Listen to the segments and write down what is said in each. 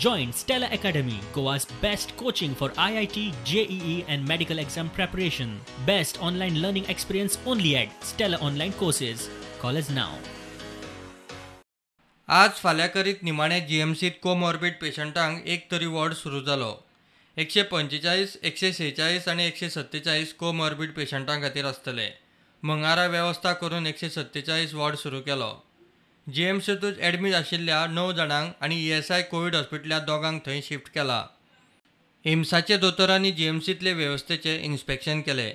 Join Stella Academy, Goa's best coaching for IIT, JEE and medical exam preparation. Best online learning experience only at Stella Online Courses. Call us now. आज फाल्यां करीत निमाणे जीएमसीत comorbid पेशंटांक एक तरी ward सुरू जालो. 145, 146 आनी 147 कोमॉर्बिड पेशंटां खातीर आसतले. मंगळारा वेवस्था करून 147 वॉर्ड सुरू केलो. जीएमसीतूच एडमीट आशिल्ल्या 9 जाणांक आनी ईएसआय कोवीड हॉस्पिटलांत 2 थंय शिफ्ट केला. एम्साचे दोतोरांनी जीएमसीतले वेवस्थेचें इन्स्पेक्शन केलें.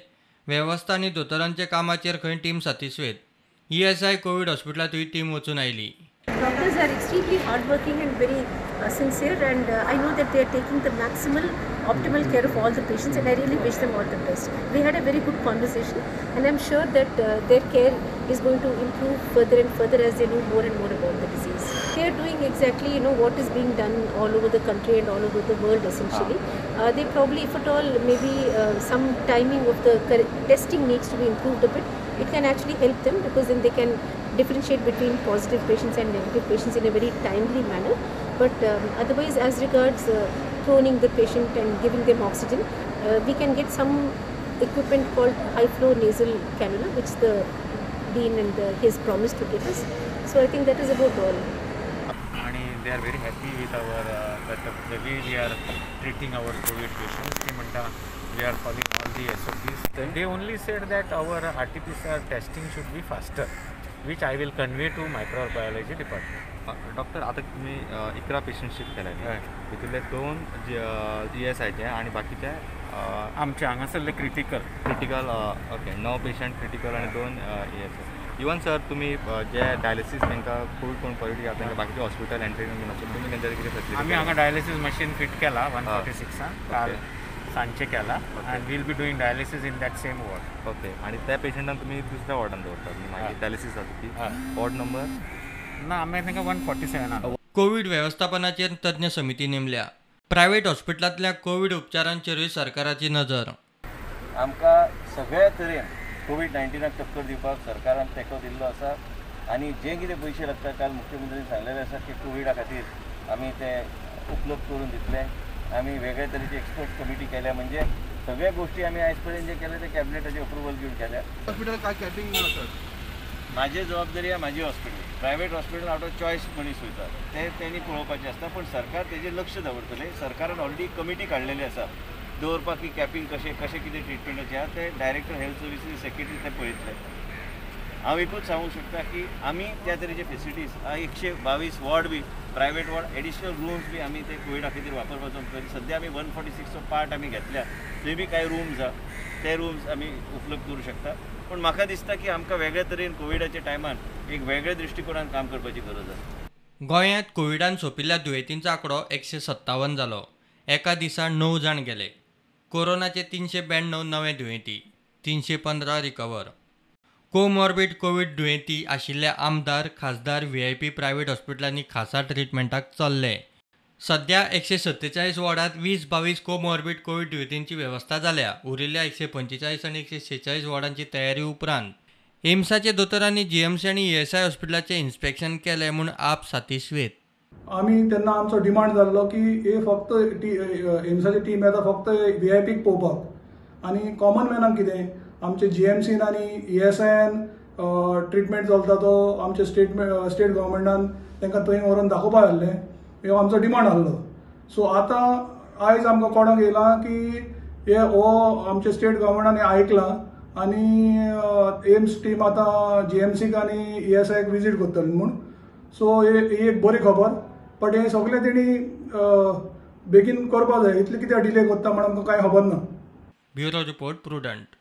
वेवस्था आनी दोतोरांच्या कामाचेर खंय टीम सातिस्वेत. ईएसआय कोवीड हॉस्पिटलांतूय टीम वचून आयली. Doctors are extremely hardworking and very sincere, and I know that they are taking the maximal optimal care of all the patients, and I really wish them all the best. We had a very good conversation, and I'm sure that their care is going to improve further and further as they know more and more about the disease. They are doing exactly, you know, what is being done all over the country and all over the world essentially. They probably, if at all, maybe some timing of the testing needs to be improved a bit. It can actually help them because then they can differentiate between positive patients and negative patients in a very timely manner. But otherwise, as regards proning the patient and giving them oxygen, we can get some equipment called high flow nasal cannula, which the dean and his promised to give us. So I think that is about all. And they are very happy with our the way we are treating our COVID patients. We are following all the SOPs. They only said that our RT-PCR testing should be faster, which I will convey to microbiology department. Doctor, आता तुम्ही 11 patient shift केले, भितरले 2 ईएसआयचे आणि बाकीचे आमचे हांगासरले critical. Critical, okay, 9 patient critical आणि 2 ESI. Even sir, तुम्ही जे डायलिसीस तांकां कोवीड कोण पॉझिटिव्ह आसा तांकां बाकीचे हॉस्पिटल एंट्री बीन आसा, तुमी तेंच्या कितें फॅसिलिटी? आमी हांगा डायलिसीस मशीन फिट केला 146 काल सांजचे केला, and we'll be doing dialysis in that same ward. Okay, आणि त्या पेशंटांक तुमी दुसऱ्या वॉर्डान दवरतात मागीर डायलिसीस जाता ती वॉर्ड नंबर ना आमी तांकां 147. कोवीड वेवस्थापनाचेर तज्ञ समिती नेमल्या. प्रायव्हेट हॉस्पिटलांतल्या कोवीड उपचारांचेरूय सरकाराची नजर. आमकां सगळ्या तरेन कोवीड-19 टक्कर दिवपाक सरकारान तेंको दिल्लो आसा आनी जे कितें पयशे लागता काल मुख्यमंत्र्यांनी सांगलेलें आसा की कोविडा खातीर आमी ते उपलब्ध करून दितले. आमी वेगळे तरेची एक्सपर्ट कमिटी केल्या, म्हणजे सगळ्या गोष्टी आमी आयज पर्यंत जे केले ते कॅबिनेटाचे अप्रुवल घेवन केल्या. हॉस्पिटल काय कॅपिंग ना सर? माझी जबाबदारी आहे माझी hospital, private hospital out of choice मनीस वयता ते तेणी पळोवपाचें आसता, पण सरकार तेजेर लक्ष दवरतले. सरकारान ऑलरेडी कमिटी काडलेली आसा दवरपाक की कॅपिंग कशें कशें कितें ट्रिटमेंटाचें आसा ते डायरेक्टर हेल्थ सर्विसीस सेक्रेटरी ते पळयतले. हांव एकूच सांगूंक शकता की आमी त्या तरेचे फेसिलिटीज 122 वॉर्ड बी प्रायवेट वॉर्ड एडिशनल रूम्स बी आमी ते कोविडा खातीर वापरपाचो. सद्या आमी 146चो पार्ट आमी घेतल्या, थंय बी कांय रूम्स आसा ते रूम्स आमी उपलब्ध करूं शकता. पूण म्हाका दिसता की आमकां वेगळे तरेन कोविडाच्या टायमान एक वेगळ्या दृश्टिकोनान काम करपाची गरज आसा. गोंयांत कोविडान सोंपिल्ल्या दुयेंतींचो आंकडो 157 जालो. एका दिसा 9 जाण गेले. कोरोनाचे 392 नवे दुयेंती, 315 रिकवर. कोमॉर्बिड कोवीड दुयेंती आशिल्ले आमदार, खासदार, व्हीआयपी प्रायव्हेट हॉस्पिटलांनी खासा ट्रिटमेंटाक चल्ले. सध्या 147 वॉर्डांत 20-22 कोमॉर्बिड कोवीड दुयेंतींची वेवस्था जाल्या. उरिल्ल्या 145 आनी 146 वॉर्डांची तयारी उपरांत एम्साचे दोतोरांनी जीएमसी आनी ईएसआय हॉस्पिटलाचें इन्स्पेक्शन केलें म्हूण आप सातिस्वेत. आमी तेन्ना आमचो डिमांड जाल्लो की हे फक्त एम्साची टीम येता फक्त व्हीआयपीक पळोवपाक आनी कॉमन मॅनाक कितें आमचे जीएमसीन आनी ईएसआयन ट्रिटमेंट चलता तो आमचे स्टेट गव्हर्मेंटान तांकां थंय व्हरून दाखोवपाक आसलें, हो आमचो डिमांड आसलो. सो आतां आयज आमकां कळोंक येयलां की हे हो आमचे स्टेट गव्हर्मेंटान आयकलां आनी एम्स टीम आतां जीएमसीक आनी ईएसआयक विजीट करतली म्हूण. सो ही एक बरी खबर, बट हें सगळें तेणी बेगीन करपाक जाय. इतलें कित्याक डिले करता म्हण आमकां कांय खबर ना. Bureau report, Prudent.